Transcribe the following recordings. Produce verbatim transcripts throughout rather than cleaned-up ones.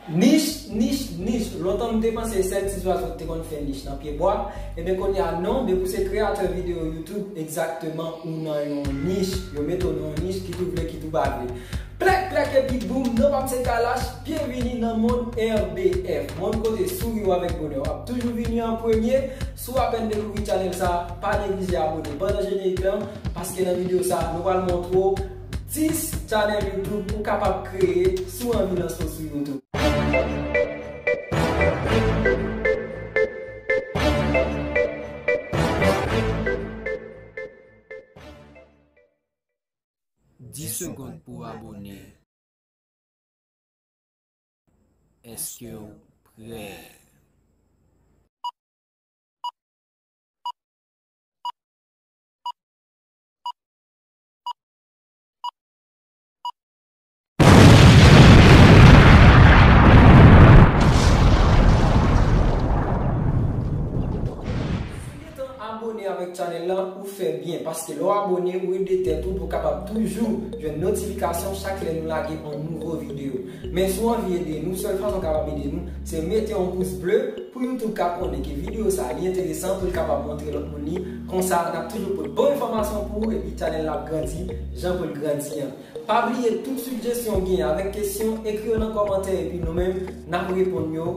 Nich, nich, nich. Lontan m te panse sèl ti zwazo ki te konn fè nich nan pye bwa. Ebyen kounye a non, depi w se kreyatè videyo YouTube, egzakteman ou nan yon nich. Yo mete w nan yon nich, kit ou vle, kit ou pa vle. Plèk, plèk epi boum, non pa m se Kalash, byenvini nan mond R B F. Mond kote souri w avèk bonè w ap toujou vini an premye. Si w apèn dekouvri chanèl sa, pa neglije abone pandan jenerik lan, paske nan videyo sa, nou pral montre w dis chanèl YouTube ou kapab kreye si w anvi lanse w sou YouTube. Dis segonn pou abone. Èske w prè? Si w gentan abone avèk chanèl lan, ou fè byen, paske lè w abone, ou ede tèt ou pou w kapab toujou jwenn notifikasyon chak lè nou lage yon nouvo videyo. Men si w anvi ede nou, sèl fason w kapab ede nou, se mete yon pous ble pou YouTube ka konnen ke videyo sa a li enteresan, pou l kapab montre lòt moun li. Konsa, n ap toujou pote bon enfòmasyon pou ou, epi chanèl la ap grandi jan pou l grandi an. Pa bliye, tout sijesyon w genyen avèk kesyon, ekri yo nan kòmantè, epi nou menm, n ap reponn yo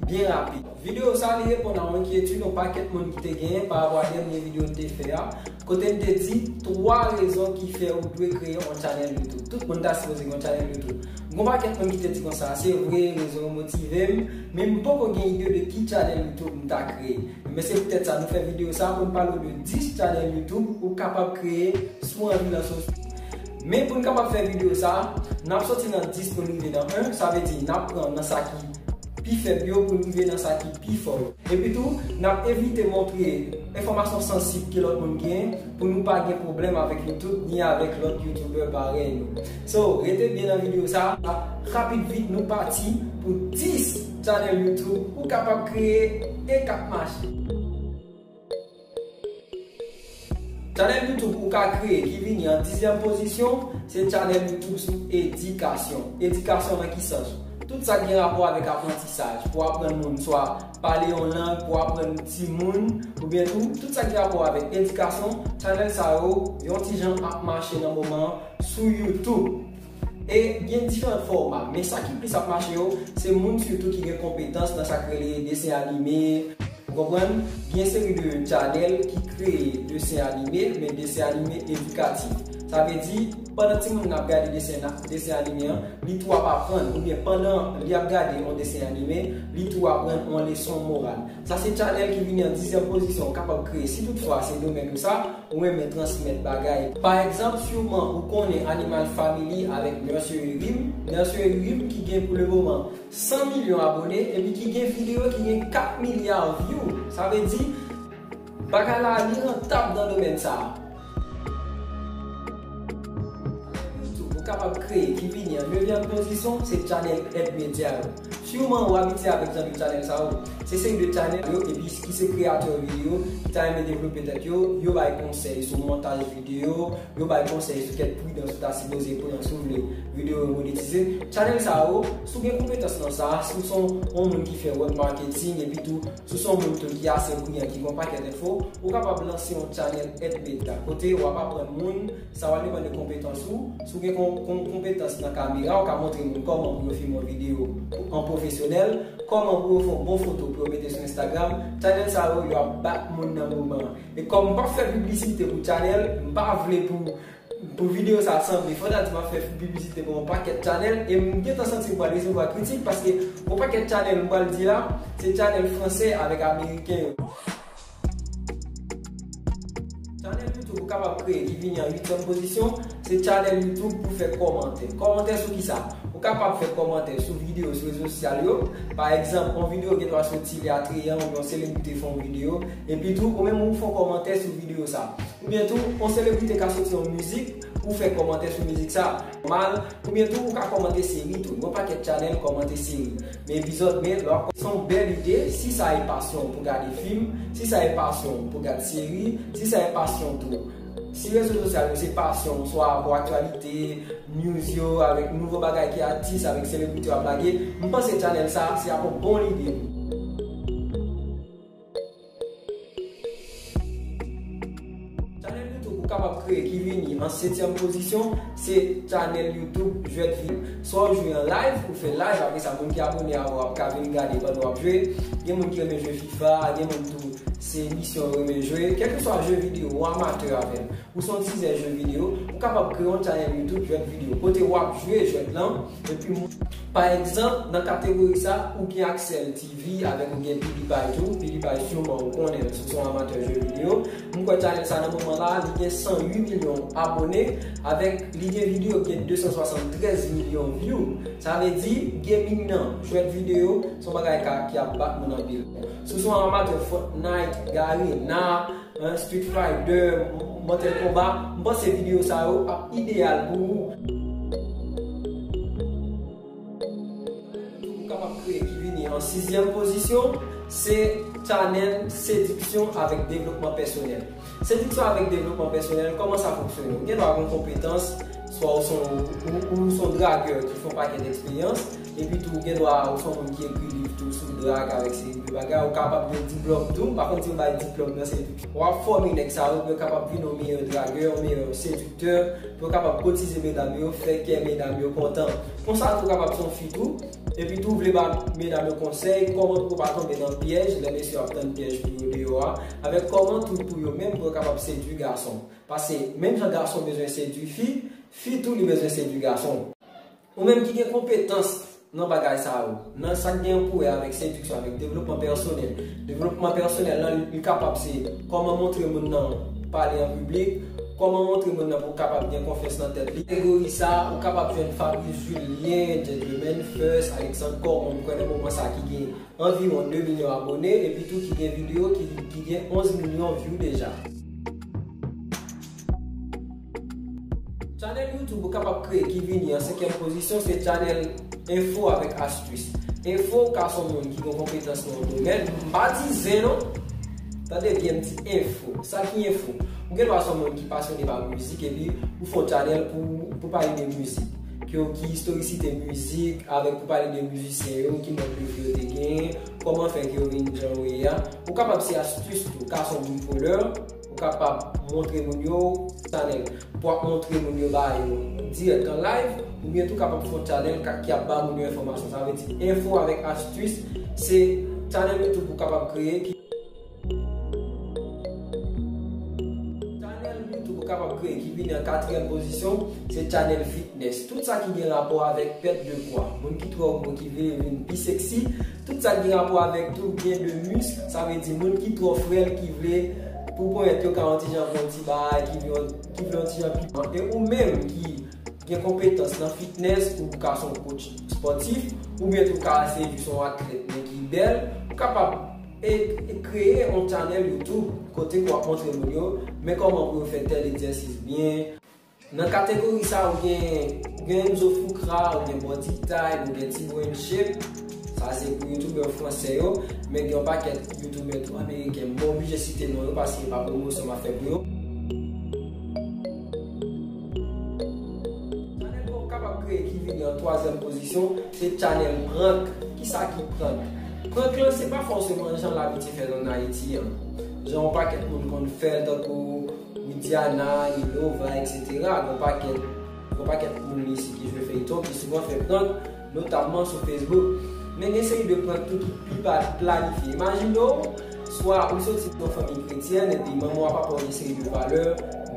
byen rapid. Videyo sa a, li reponn a yon enkyetid yon pakèt moun ki te genyen pa rapò a dènye videyo n te fè a, kote n te di twa rezon ki fè ou dwe kreye yon chanèl YouTube. Tout moun ta sipoze gen yon chanèl YouTube. Gon pakèt moun ki te di konsa, se vre, rezon yo motive m, men m poko gen ide de ki chanèl YouTube m ta kreye. Men se poutèt sa nou fè videyo sa pou n pale w de dis chanèl YouTube ou kapab kreye si w anvi lanse w. Men pou n kapab fè videyo sa, n ap soti nan dis pou n rive nan en, sa vle di n ap pran nan sa ki pi fèb yo pou n rive nan sa ki pi fò yo. Epi tou, n ap evite montre enfòmasyon sansib ke lòt moun genyen pou nou pa gen pwoblèm avèk YouTube ni avèk lòt YouTuber parèy nou. So, rete byen nan videyo sa, rapid vit nou pati pou dis chanèl YouTube ou kapab kreye e k ap mache. Chanèl YouTube ou ka kreye ki vini an dizyèm pozisyon, se chanèl YouTube sou edikasyon. Edikasyon nan ki sans? Tout sa k gen rapò avèk aprantisaj, pou aprann moun swa pale yon lang, pou aprann timoun, oubyen tou, tout sa k gen rapò avèk edikasyon, chanèl sa yo, yon ti jan ap mache nan moman an sou YouTube. E gen diferan fòma, men sa ki plis ap mache yo, se moun sitou ki gen konpetans nan sa k rele desen anime, ou konprann? Gen seri de chanèl ki kreye desen anime, men desen anime edikatif. Sa vle di, pandan timoun nan ap gade desen, desen anime an, li tou ap aprann, oubyen pandan li ap gade yon desen anime, li tou aprann yon leson moral. Sa se chanèl ki vini an dizyèm pozisyon ou kapab kreye si toutfwa se domèn ou sa, ou renmen transmèt bagay. Pa egzanp, siman ou konnen Animal Family avèk Nursery Rhyme. Nursery Rhyme ki gen pou le moman san milyon abone, epi ki gen videyo ki gen kat milya view. Sa vle di, bagay la li rantab nan domèn sa a. YouTube ou kapab kreye ki vini an nevyèm pozisyon, se chanèl èd medya yo. Siman ou abitye avèk jan de chanèl sa yo. Se seri de chanèl yo, epi ki se kreyatè videyo ki ta renmen devlope tèt yo, yo bay konsèy sou montaj videyo, yo bay konsèy sou kèk pridans ou ta sipoze pran si w vle videyo yo monetize. Chanèl sa yo, si w gen konpetans nan sa, si w se yon moun ki fè web marketing, epi tou, si w se yon moun tou ki ase briyan, ki gen yon pakèt enfo, ou kapab lanse yon chanèl èd medya, kote w ap aprann moun, sa va depann de konpetans ou. Si w gen kon, kon, konpetans nan kamera, ou ka montre moun kòman pou yo filme yon videyo an pwofesyonèl, kòman pou yo fè yon bon foto pou yo mete sou Instagram. Chanèl sa yo, yo ap bat moun nan moman an. E kòm m p ap fè piblisite pou chanèl, m pa vle pou, pou videyo sa a sanble, fò ta di m ap fè piblisite pou yon pakèt chanèl, e m gentan santi m pral resevwa kritik, paske yon pakèt chanèl m pral di la, se chanèl fransè avèk ameriken yo. Chanèl YouTube ou kapab kreye ki vini an uityèm pozisyon, se chanèl YouTube pou fè kòmantè. Kòmantè sou kisa? Ou kapab fè kòmantè sou videyo sou rezo sosyal yo. Pa egzanp, yon videyo gendwa soti lè atreyan oubyen yon selebrite fè yon videyo, epi tou, ou menm ou fè yon kòmantè sou videyo sa. Oubyen tou, yon selebrite ka soti yon mizik, ou fè kòmantè sou mizik sa. Nòmal, oubyen tou, ou ka kòmante seri tou. Gon pakèt chanèl kòmante seri. Men epizòd, men lè w ap, se yon bèl ide, si sa e pasyon w pou gade fim, si sa e pasyon w pou gade seri, si sa e pasyon w tou, Si rezo sosyal yo se pasyon w, swa pou aktyalite, news yo, avèk nouvo bagay ki atis, avèk selebrite yo ap lage, m panse chanèl sa, se ap yon bon lide pou ou. Chanèl YouTube ou kapab kreye ki vini an setyèm pozisyon, se chanèl YouTube jwèt videyo. Swa w jwe an live, ou fè live, apre sa, moun ki abone avè w ap ka vin gade pandan w ap jwe. Gen moun ki renmen jwe FIFA, gen moun tou, se misyon yo renmen jwe. Kèlkeswa jeu vidéo ou amatè avè l, ou se yon tizè jeu vidéo, ou kapab kreye yon chanèl YouTube jwèt videyo. Kote w ap jwe jwèt lan, epi, pa egzanp, nan kategori sa, ou gen Axel T V avèk ou gen PewDiePie tou. PewDiePie, siman ou konnen l, si w se yon amatè jeu videyo. M kwè chanèl sa nan moman la, li gen san uit milyon abone, avèk li gen videyo ki gen de san swasanntrèz milyon view. Sa vle di, gaming nan, jwèt videyo, se yon bagay ka, ki ap bat moun anpil. Si w se yon amatè Fortnite, Garena, hein, Street Fighter, Mortal Kombat, m panse videyo sa yo ap ideyal pou ou. Ou kapab kreye ki vini an sizyèm pozisyon, se chanèl sediksyon avèk devlopman pèsonèl. Sediksyon avèk devlopman pèsonèl, kòman sa fonksyone? Ou gen dwa gen konpetans, swa ou se yon, ou, ou se yon dragè ki fè yon pakèt eksperyans, epi tou ou gen dwa ou se yon moun ki ekri liv tou sou drag avèk seri de bagay, ou kapab gen diplòm tou, m pa konn si yo bay diplòm nan sediksyon. W ap fòme nèg sa yo pou yo kapab vin yon meyè dragè, yon meyè sediktè, pou yo kapab koutize medam yo, fè kè medam yo kontan. Konsa tou kapab se yon fi tou, epi tou vle ba medam yo konsèy, kòman pou yo pa tonbe nan pyèj, lè mesye yo ap tann pyèj pou yo deyò a, avèk kòman tou pou yo menm pou yo kapab sedui gason. Paske menm jan gason bezwen sedui fi, fi tou li bezwen sedui gason. Ou menm ki gen konpetans nan bagay sa yo, nan sa k gen pou wè avèk sediksyon, avèk devlopman pèsonèl. Devlopman pèsonèl lan, li kapab se kòman montre moun nan pale an piblik, kòman montre moun nan pou kapab gen konfyans nan tèt li. Kategori sa, ou kapab jwenn Fabrice Julien, Gentleman First, Alexandre Cormon, m kwè nan moman sa ki gen anviwon de milyon abone, epi tou ki gen videyo ki, ki gen onz milyon view deja. Chanèl YouTube ou kapab kreye ki vini an senkyèm pozisyon, se chanèl enfo avèk astis. Enfo ka se yon moun ki gen konpetans nan yon domèn. M pa di zen non. Tande byen, m di enfo. Sa ki enfo? Ou gen dwa se yon moun ki pasyone pa mizik, epi ou fè yon chanèl pou, pou pale de mizik. Ki, ki istorisite mizik, avèk pou pale de mizisyen yo, ki mòd de vi yo te genyen, kòman fè ke yo vin jan yo ye a. Ou kapab se astis tou, ka se yon moun volè, ou kapab montre moun yo chanèl pou ap montre moun yo bagay yo dirèk an live, oubyen tou kapab fè yon chanèl ka, ki ap ba moun yo enfòmasyon. Sa vle di enfo avèk astis, se chanèl YouTube ou kapab kreye ki Chanèl YouTube ou kapab kreye ki vini an katriyèm pozisyon, se chanèl fitness. Tout sa ki gen rapò avèk pèt de pwa. Moun ki twò gwo ki vle vin pi seksi, tout sa ki gen rapò avèk tou byen de misk, sa vle di moun ki twò frèl ki vle pou ponyèt yo ka yon ti jan pran ti bagay, ki vle, ki vle yon ti jan pi. E ou menm ki gen konpetans nan fitness, ou ka se yon coach spòtif, oubyen tou ka se jis yon atlèt men ki bèl, ou kapab e, e kreye yon chanèl YouTube kote ke w ap montre moun yo, men kòman pou yo fè tèl egzèsis byen. Nan kategori sa, ou gen, ou gen Enzo Foucra, ou gen Body Time, ou gen Tibo in Shape. Sa se pou youtubè fransè yo, men gen yon pakèt youtubè tou ameriken. M pa oblije site non yo paske se pa pwomosyon m ap fè pou yo. Chanèl ke w kapab kreye ki vini an twazyèm pozisyon, se chanèl prank. Kisa ki prank? Prank lan, se pa fòseman jan l abitye fè l ann Ayiti an. Jan yon pakèt moun konn fè l, tankou Widiana, Ilova, etsetera. Gen yon pakèt, gen yon pakèt moun isit ki jwe feyton, ki souvan fè prank, notamman sou Facebook. Men gen seri de prank tou ki pi pa planifye. Imajine w, swa ou soti nan yon fanmi kretyèn, epi manman w ak papa w gen seri de valè,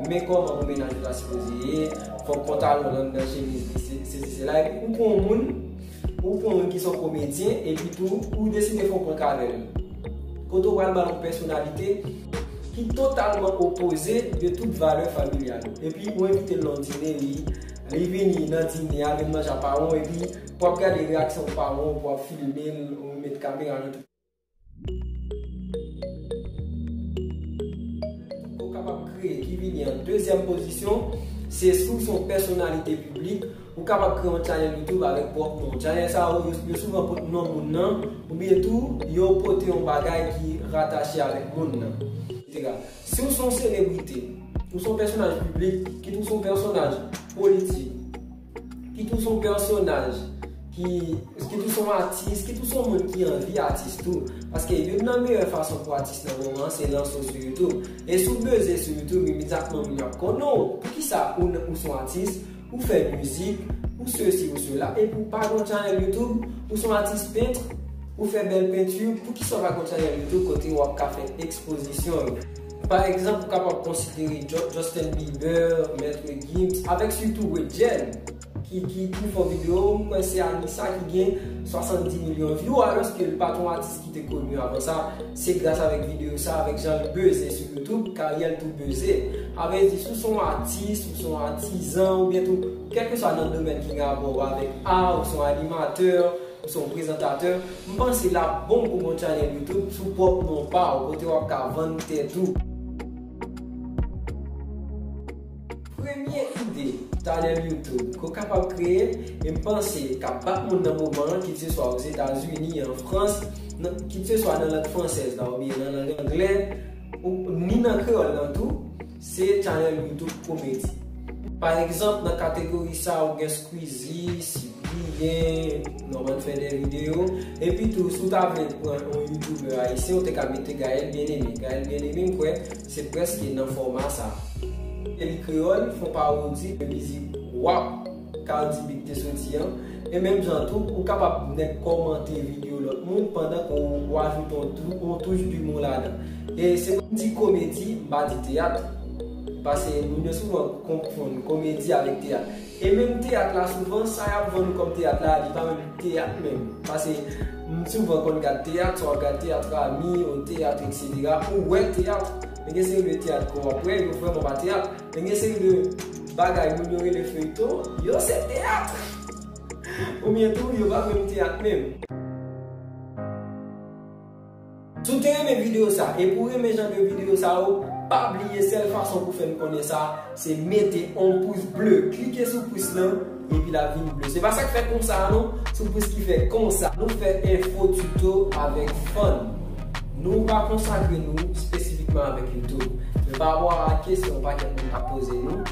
men kòman pou mennaj ou ta sipoze ye, fòk pantalon l anndan chemiz li, se, sesi, sela, epi ou pran yon moun, ou pran yon moun ki se yon komedyen, epi tou, ou deside fè yon prank avè l. Kote w pral ba l yon pèsonalite ki totalman opoze de tout valè familyal ou. Epi ou envite l nan yon dine, li, li vini nan dine a, vin manje ak paran w, epi w ap gade reyaksyon paran w, w ap filme l, ou met kamera nan tout. Ou kapab kreye ki vini an dezyèm pozisyon, se si w se yon pèsonalite piblik, ou kapab kreye yon chanèl YouTube avèk pwòp non w. Chanèl sa yo, yo, yo souvan pot non moun nan, oubyen tou, yo pote yon bagay ki ratache avèk moun nan, etsetera. Si w se yon selebrite, Ou se yon pèsonaj piblik, kit ou se yon pèsonaj politik, kit ou se yon pèsonaj ki, kit ou se yon atis, kit ou se yon moun ki anvi atis tou. Paske youn nan meyè fason pou atis nan moman an, se lanse w sou YouTube. E si w beze sou YouTube, imedyatman moun yo ap konnen w. Poukisa ou, ou se yon atis, ou fè mizik, ou sesi, ou sela, epi w pa gen yon channel YouTube, ou se yon atis pent, ou fè bèl penti, poukisa w pa gen yon channel YouTube kote w ap ka fè ekspozisyon w? Pa egzanp, ou kapab konsidere Ju-, Justin Bieber, Maître Gims, avèk sitou Raydiel, ki, ki, ki fè videyo, m kwè se Anissa ki gen swasanndis milyon view, alòske l pa t yon atis ki te koni avan sa. Se gras avèk videyo sa, avèk jan l beze sou YouTube, karyè l tou beze. Sa vle di, si w se yon atis, ou se yon atizan, oubyen tou, kèlkeswa nan domèn ki gen rapò avèk a, ou se yon animatè, ou se yon prezantatè, m panse l ap bon pou w gen yon channel YouTube sou pwòp non pa w, kote w ap ka vann tèt ou. Premye ide channel YouTube ke w kapab kreye, e m panse k ap bat moun nan moman an, kit se swa Ozetazini, an Frans, nan, kit se swa nan lang fransèz la oubyen nan lang anglè, ou, ni nan kreyòl lan tou, se channel YouTube komedi. Pa egzanp, nan kategori sa, ou gen Squeezie, Cyprien, Norman fè de videyo. Epi tou, si w ta vle pran yon YouTuber ayisyen, ou te ka mete Gaël Bien-Aimé. Gaël Bien-Aimé, m kwè, se prèske nan fòma sa. E li kreyòl, fè yon pawodi de mizik rap Cardi B te soti an. E menm jan tou, ou kapab nèk kòmante videyo lòt moun pandan ke w, w ajoute yon tou-, yon touch d'humour ladan. E se pou m di komedi, m pa di teyat. Paske moun yo souvan konfonn komedi avèk teyat. E menm teyat la, souvan, sa y ap vann ou kòm teyat la, li pa menm teyat menm. Paske m souvan konn gad teyat, swa w ap gad teyat Rami, yon teyat, etsetera. Ou wè teyat, men gen seri de teyat ke w ap wè, yo vrèman pa teyat. Men gen seri de bagay moun yo rele feyton, yo se teyat! Oubyen tou, yo pa menm teyat menm. Si w te renmen videyo sa, epi w renmen jan de videyo sa yo, pa bliye sèl fason pou fè n konnen sa, se mete yon pous ble. Klike sou pous lan, epi l ap vin ble. Se pa sa k fè konsa non, se yon pous ki fè konsa. Nou fè enfo tuto avèk fun. Nou pa konsakre nou espesifikman avèk YouTube. Men pa rapò a kesyon pakèt moun ap poze nou,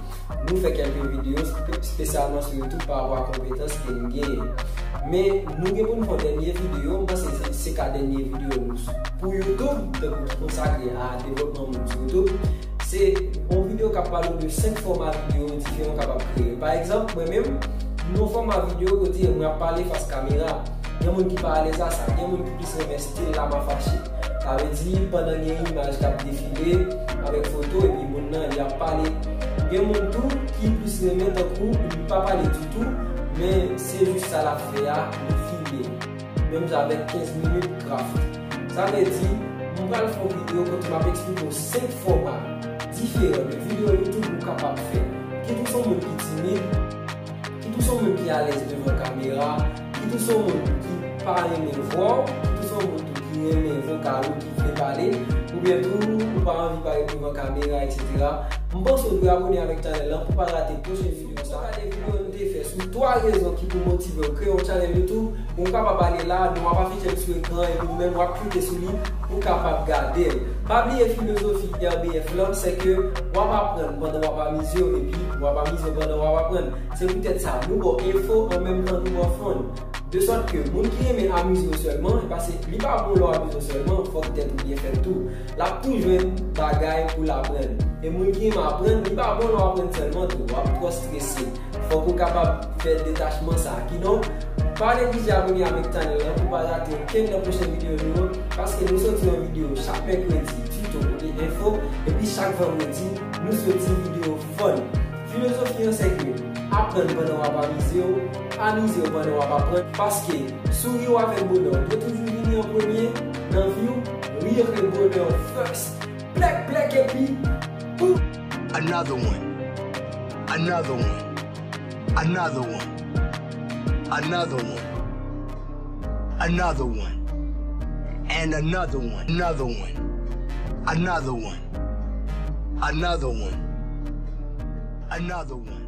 nou fè kèlke videyo spe-, espesyalman sou YouTube pa rapò a konpetans ke n genyen. Men nou gen pou n fè yon dènye videyo, m panse se, se ka dènye videyo nou s-, pou YouTube, tankou ki konsakre a devlopman moun sou YouTube. Se yon videyo k ap pale w de senk fòma videyo diferan w kapab kreye. Pa egzanp, mwen menm, m yon fòma videyo kote mwen ap pale fas kamera. Gen moun ki pa alèz a sa, gen moun ki plis renmen stil la m ap fache. Sa vle di, pandan gen imaj k ap defile avèk foto, epi moun nan, li ap pale. Gen moun tou ki plis renmen tankou li pa pale ditou, men se jis sa l ap fè a, li filme. Menm jan avèk kenz minit craft. Sa vle di, m pral fè yon videyo kote m ap eksplike w senk fòma diferan de videyo YouTube ou kapab fè. Kit ou se yon moun ki timid, kit ou se yon moun ki alèz devan kamera, kit ou se yon moun ki pa renmen vwa w, kit ou se yon moun tou ki renmen vokal ou, ki vle pale, oubyen tou ou pa anvi parèt devan kamera, etsetera. M panse w dwe abone avèk chanèl lan pou pa rate pwochen videyo sa. Gade videyo nou te fè sou twa rezon ki pou motive w kreye yon chanèl YouTube. Ou kapab ale la, non w ap afiche l sou ekran, epi ou menm w ap klike sou li pou w kapab gade l. Pa bliye filozofi R B F lan, se ke w ap aprann pandan w ap amize w, epi w ap amize w pandan w ap aprann. Se poutèt sa, nou ba w enfo an menm tan nou ba w fun. De sòt ke moun ki renmen amize w sèlman, e pa se, li pa bon lè w amize w sèlman, fòk tèt ou byen fèt tou. L ap tou jwenn bagay pou l aprann. E moun ki renmen aprann, li pa bon lè w aprann sèlman tou, w ap twò strese. Fòk ou kapab fè detachman sa. Kidonk, pa neglije abone avèk chanèl lan pou pa rate okenn nan pwochen videyo nou yo, paske nou soti yon videyo chak mèkredi, tuto e enfo, epi chak vandredi, nou soti videyo fun. Filozofi an se ke aprann pandan w ap amize w, amize w pandan w ap aprann, paske souri w avèk bonè w dwe toujou vini an premye nan vi w, rire et bonheur first. Plèk, plèk, epi pou. Another one. Another one. Another one. Another one. Another one. And another one. Another one. Another one. Another one. Another one.